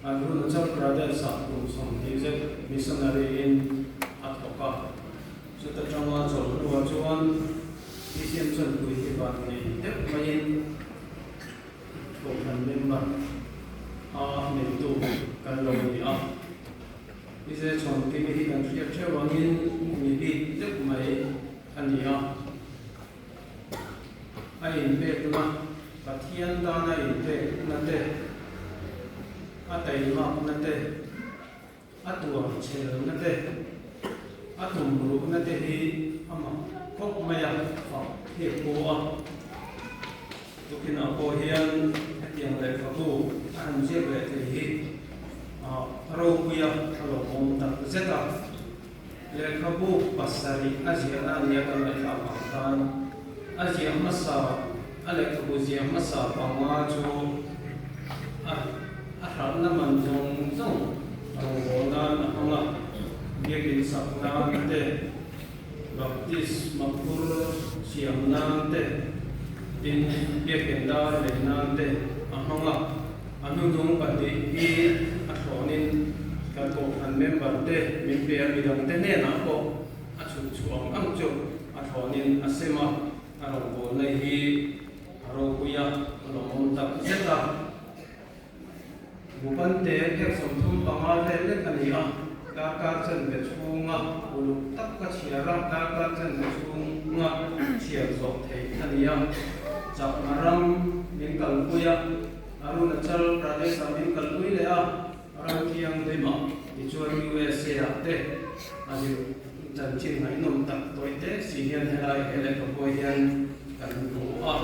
Arunachal Pradesh-ah kum 20 zet missionary-in a thawk a. Chuta tanga chawlh hnuah chuan BCM Chanpui hi van nei deuh maiin Kohhran member a neitu kan lo ni a. Mize Chhuankimi hi kan hriat theuh angin mi bik deuh mai a ni a. A inpekna, Pathian tana inpekna te, a taimakna te, a tuarchhelna te, a tumruhna te hi a mak khawp mai a, fak hi a pu a. Tukinah pawh hian hetiang lehkhabu a han ziak leh thei hi a ropui a, a lawmawm tak zet a. Lehkhabu pasarih a ziahna a nia kan ngaihthlak vang khan a ziah hmasa a lehkhabu ziah hmasa panga chu a a hralhna man zawng zawng rawngbâwl nan a hmang a, biakin sak nan te, baptisma phur siam nan te, tin biakin dar lei nan te a hmang a. A hnuhnung pahnih hi a thlawnin kan Kohhran member te min pe a, midang te hnenah pawh a chhuk chhuah ang ang chu a thlawnin a sem a, a rawngbawlna hi a ropui a, a lawmawm tak zet a. Bupante phek 35 vel lek a ni a, darkar chanve chhunga uluk tak ka chhiar a, darkar chanve chhunga chhiar zawh theih a ni a, chakma ram min kalpui a. Arunachal Pradesh-ah min kalpui leh a, ram thianghlimah tichuan USA-ah te a zir chanchin ngaihnawm tak tawi te si hian helai he lehkhabuai hian kan hmu a.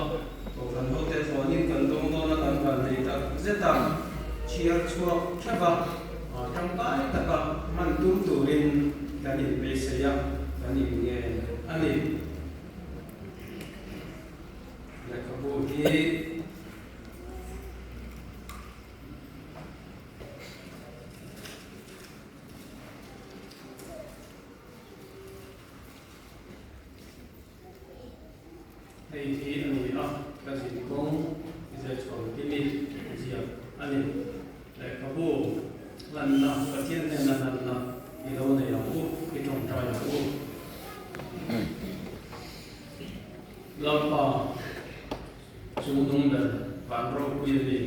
Kohhran hote thlawnin kan dawng dawn a, kan van nei tak zet a, chhiar chhuak theuh a, tangkai taka hman tum turin kan inbeisei a, kan inngen a ni. Lehkhabu hi. Hei hi a ni a, ka zin kawng i zai chhuah kimi ziak a ni. Lehkhabu hlanna, Pathian hnena hlanna i lo nei ang u, i tawngtai ang u. Lalpa. Chu nung ber van ropui a ni.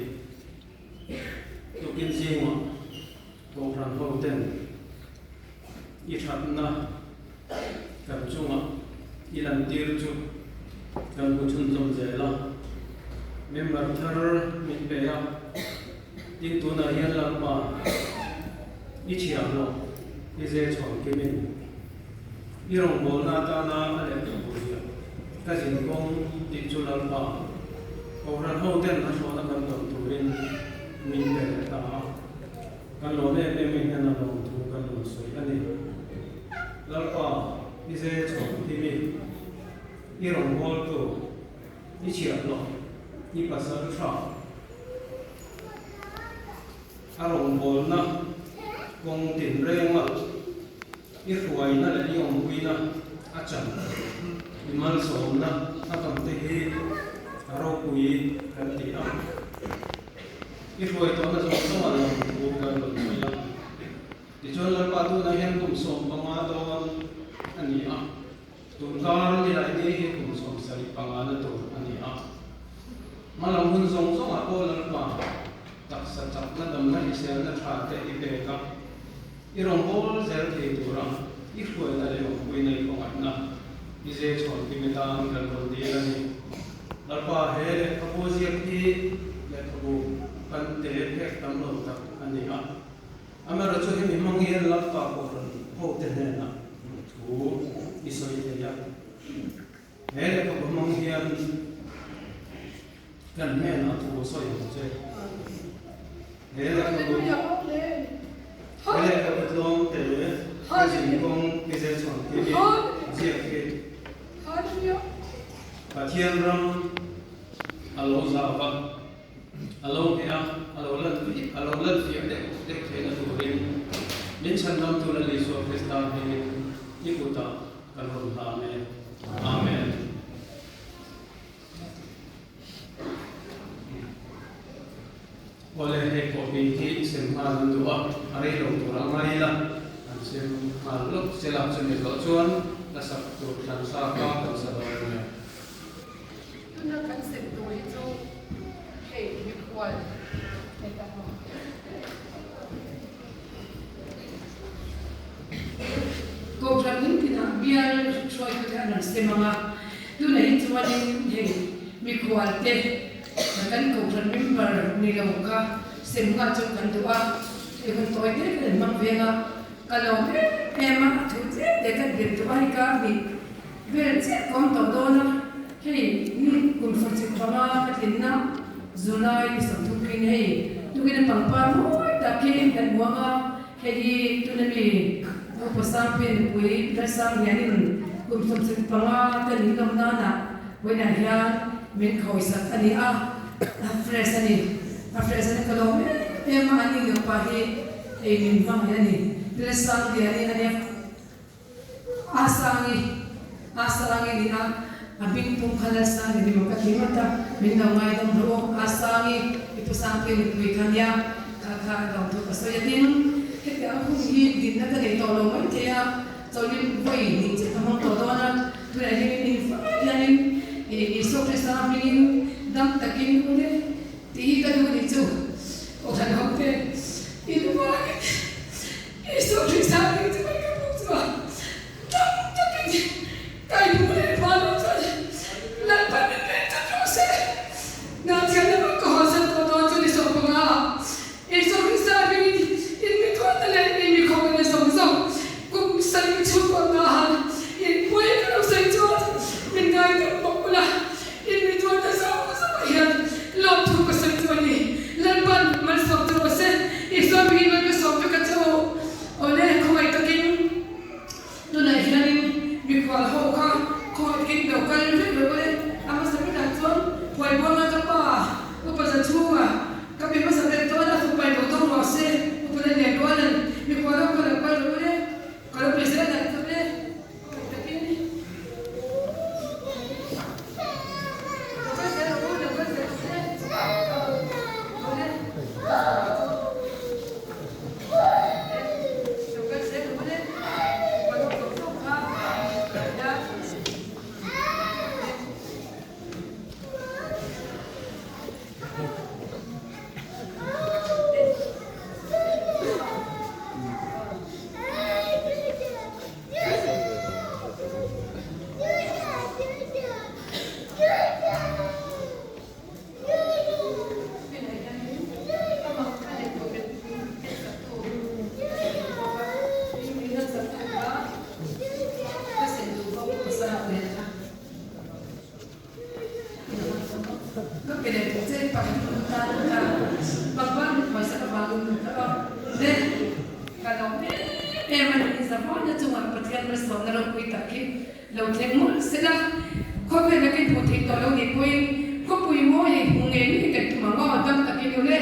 Tukin zingah Kohhran ho ten i thatna kan chungah i lantir chu kan hmu chhunzawm zel a. Member thar min pe a, tin tunah hian Lalpa i thiam lo, i ze chhuang kimin I rawngbawlna atana a lehkhabu ziah ka zin kawng tih chu Lalpa Kohhran hoten a hrawhna kan dawn turin min pe leh ta a. Kan lawm em em in hian a lawmthu kan rawn sawi a ni. Lalpa, i ze chhuak hi mi, i rawngbawltu, i chhiahhlawh, i pasal tha, a rawngbawlna kawng tinrenga I hruaina leh i awmpuina a chan i malsawmna a tam te hi a ropui kan ti a. I hruai tawhna zawng zawng a lawm thu kan rawn sawi a. Tichuan Lalpa tunah hian kum 15 dawn a ni a, tunkar ni lai ni hi kum 75 na tur a ni a. Hmalam hun zawng zawngah pawh Lalpa taksa chakna damna hriselna tha te i pek a. I rawngbâwl zel thei tura i hruaina leh awmpuina i khawngaihna i ze chhawn kim atan kan rawn dil a ni. Lalpa, he lehkhabu ziak hi lehkhabu kan te phek tam lo tak a ni a. Amaherawhchu hemi hmang hian Lalpa Kohhran hote hnenah thu i sawi thei a. He lehkhabu hmang hian kan hnenah thu sawi ang che. He lehkhabu he lehkhabu tlawm te ka zin kawng i zel chhuan tih hi ziak hi Pathian ram a lo zau a, a lo hneh a, a lo lan a lo lan fiah deuh deuh theihna turin min chhandam tu Lal Isua Krista hmingin i kutah Kan rawn hlan e. Amen. Awle, hei pawh hi hi sem nghal an duh a, a rei lo tur a ngai ila, an sem nghal lawk sela chumi zawh chuan la sak tur thlan sa kha kan sa dawn a nia. Tuna kan sem tur hi chu hei mikhual heta maw. Kohhran hmun tinah bial hruaitute an rawn sem ang a, tunah hi chuanin hei mikhualte kan kohhran member ni lo kha sem nghal chu kan duh a, hei hun tawi te kan inhmang veng a, ka lawm em em a, a thu tlem te kan belh duh a hei kar hnih vel chiah ka awm tawh dawn a, hei ni kum 75 ka tlinna July ni 30 khin hei tukin a pangpar mawi tak khi kan hmu ang a. Hei hi tuna mi Upa Sangpui nupui Lalsang hianin kum 75 te min lawm nanah vawiinah hian min khawisak a ni a, a fresh a ni. A fresh a ni ka lawm em em a, ani nupa hi hei min hmangaih a ni. Lalsangliani a nia. Asangi, Asangi ni a, a hming pum kha Lalsangi ni maw ka ti ngawt a, min lo ngaidam rawh aw, Asangi, i pu Sangpuii nupui kha nia, kha kha a lawm thu ka sawi a tin, heti ang hun hi dinna ka nei tawh lo maithei a, chawlhin vawi hnih che ka hmang tawh dawn a, tunah hianin in fai hianin Isua Krista hmingin dam takin u le tih hi ka duh ni chu, Kohhran hote in vangin. Isua Krista hming chu ka buk chuan dam takin ka inhmu leh hma lo chuan Lalpan min veng tlat rawh se. Nangchian lamah ka hawnsan tawh dawn chu ni 15 ah Isua Krista hmingin in mi tuarna leh in mi khawngawhna zawng zawng kum sarih chhungkaw hna han in pui ka lo sawi chuan min ngaidam bawk ula in mi tuarna zawng zawngah hian lawmthu ka sawi chu a ni. Lalpan malsawm chu rawh se. Isua hmingin mal ka sawm vek a che u. Awle, khawngaih takin tunah hianin mikhual ho kha khawngaih takin lo kal vek rawh ule. A hmasa berah chuan Phuaibuanga ka pa upa za chhunga ka pe hmasa ber chuan a fapa in lo dawng rawh se. Upa la lian rualan mikhual ho kha lo kal rawh ule. Ka lo pe zel ang che ule. Khawngaih takin lo kal zel rawh u, lo kal zel rawh ule. Awle. Lo kal zel rawh ule. Ka lo zawk zawk kha. Ka pe leh tawh che pakhat ka tan ka pangpar mit hmaisak avangin ka a le ka lo em em a ni zavana chungah Pathian malsawmna ropui tak hi lo thleng mawlh sela khawvela ka inhmuh theih tawh lo nih pawhin khawpui mawi hei hmu ngei ngei kan tum ang aw dam takin u le.